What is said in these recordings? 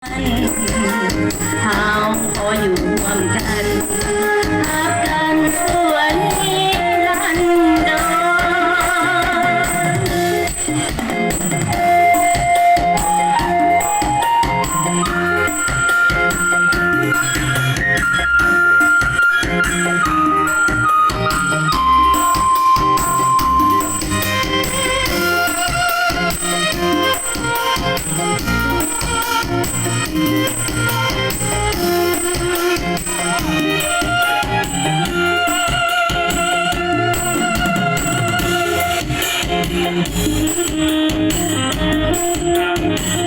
Hauv qhov yuam kan, hab kan tuaj ib lan nrog.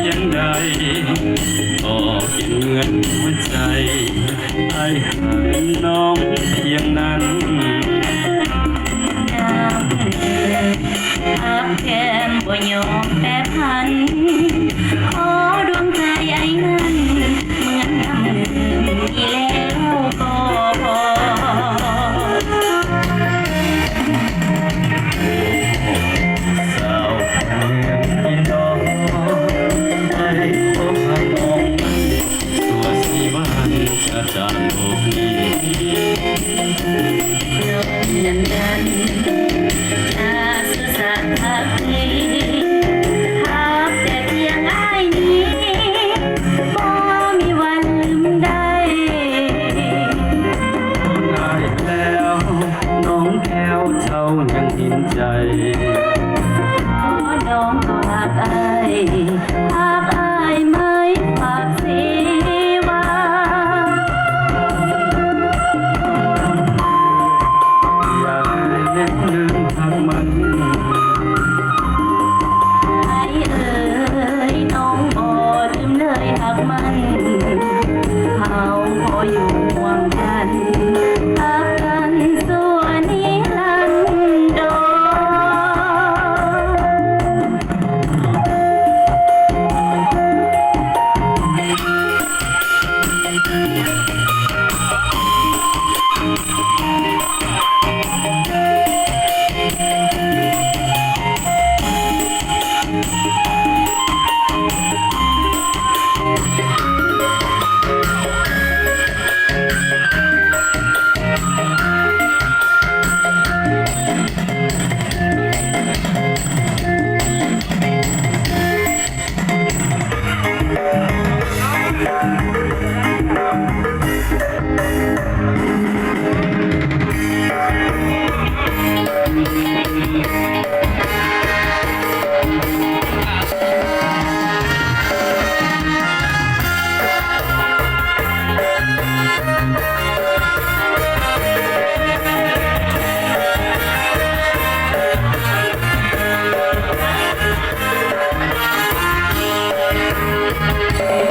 Yeej dai, tos kev muaj txais, ai hawm noog yeej nan. Hab kheev npuas nyob peb phan, qhov dua ntxais ai nan, muaj nam nws ib le lauj ko. Xaus ib nto, ai ua phan noog, tuaj xis vaj tsa tsa ntuj ni. Nyob nyan nyan, tsa xwb xav thab plig, hab tias tias nqaij ni, pom mi vas lwm dais. Nqaij leo, noog leo, txhaum nyeem hib ntsais. Noog koj hab ai, hab ai maiv fam xis vaj. Yam li neeg hab maj. Ai, noog ua tus nplawg hab maj, hauv qhov yuam kan, hab kan tuaj ib lan nrog.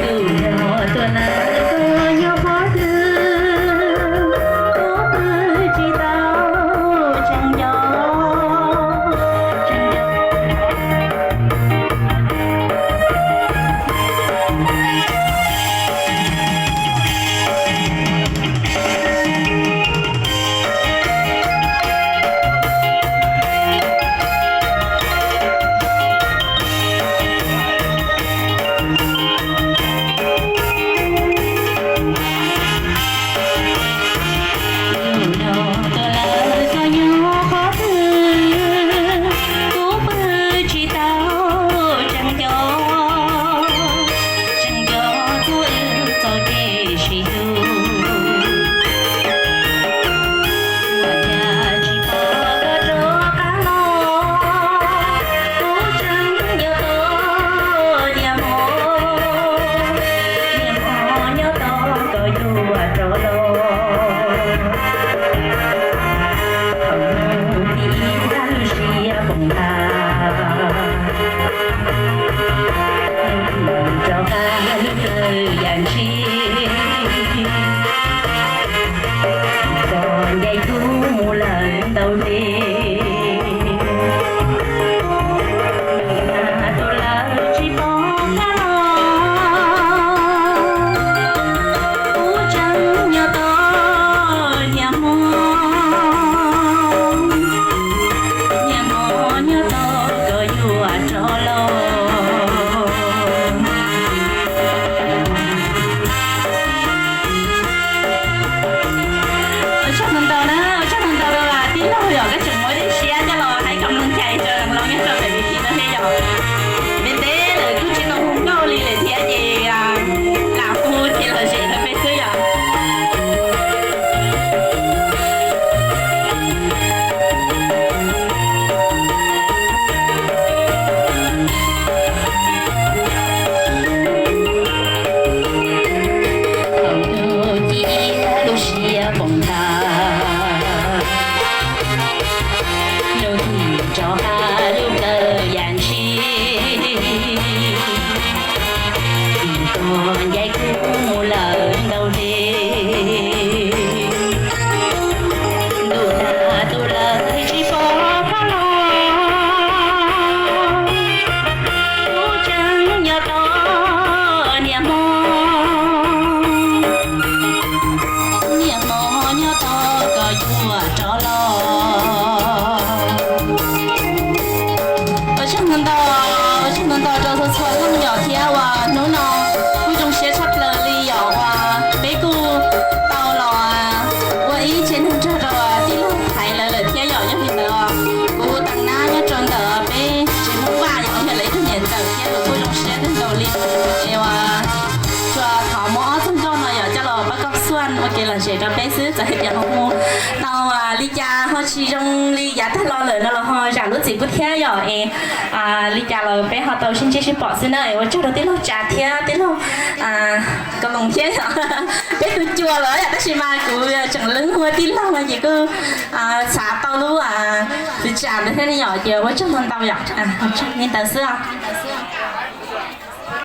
Tus yog tuaj lawm koj nyob qhov twg, kuv pw tsis tau tseem nco, tseem nco. Tus no tuaj lawm koj nyob qhov twg, kuv pw tsis tau tseem nco, tseem nco txog wb txoj kev sib hlub. Ua cas tsis pom koj rov qab los, kuv tseem nco tau niam hmo, niam hmo nyob tod koj yuav rov los. Thaum hnub thib ib lub siab poob tag, rov qab lub plawv yam ntshis, txog ncaim tub mus lawm ntau tes. Tus lawv tsis pom koj los, kuv tseem nco tau niam hmo, niam hmo nyob tod koj yuav rov los. Ncaim kuv mus lawm ntau li, ntuj nag tu lawm tsis pom qab los, kuv tseem nyob tos niam hmo, niam hmo nyob tos koj yuav rov los. Ua tsaug ntau, ua tsaug ntau rau txhua txhua leej yom thiab uas hnub no kuj zoo siab tshaj plaws li yom uas peb kuj tau los ua ib tsev neeg nrog rau tij laug Thaiv lawv lawm thiab yom. Yog li ntawd kuv Teev Nab nyob rau ntawm peb tsev Hmoob Vaj yom, yog lawv ib tug niam ntxawm thiab kuv kuj zoo siab kawg nkaus li. Es uas tsuas thov muab ob txog nkauj no yom coj los pab koj xuaj ua kev lom zem rau peb xwb, txawm hais tias ho mus tau li cas ho tsis zoo li yav tag los lawm no los ho zam lub txim pub thiab yom. Es li cas los peb ho tau sib ntsib sib pom xwb na. Es ua tsaug rau tij laug Tsav thiab tij laug Kaloos thiab yom. Peb tus cuas lawm yom, tab sis mas kuv tseem leej hu ua tij laug no ces kuj xav tau lub txwv tsam ntawd thiab ne yom. Ces ua tsaug ntau ntau yom, li ntawd xwb os.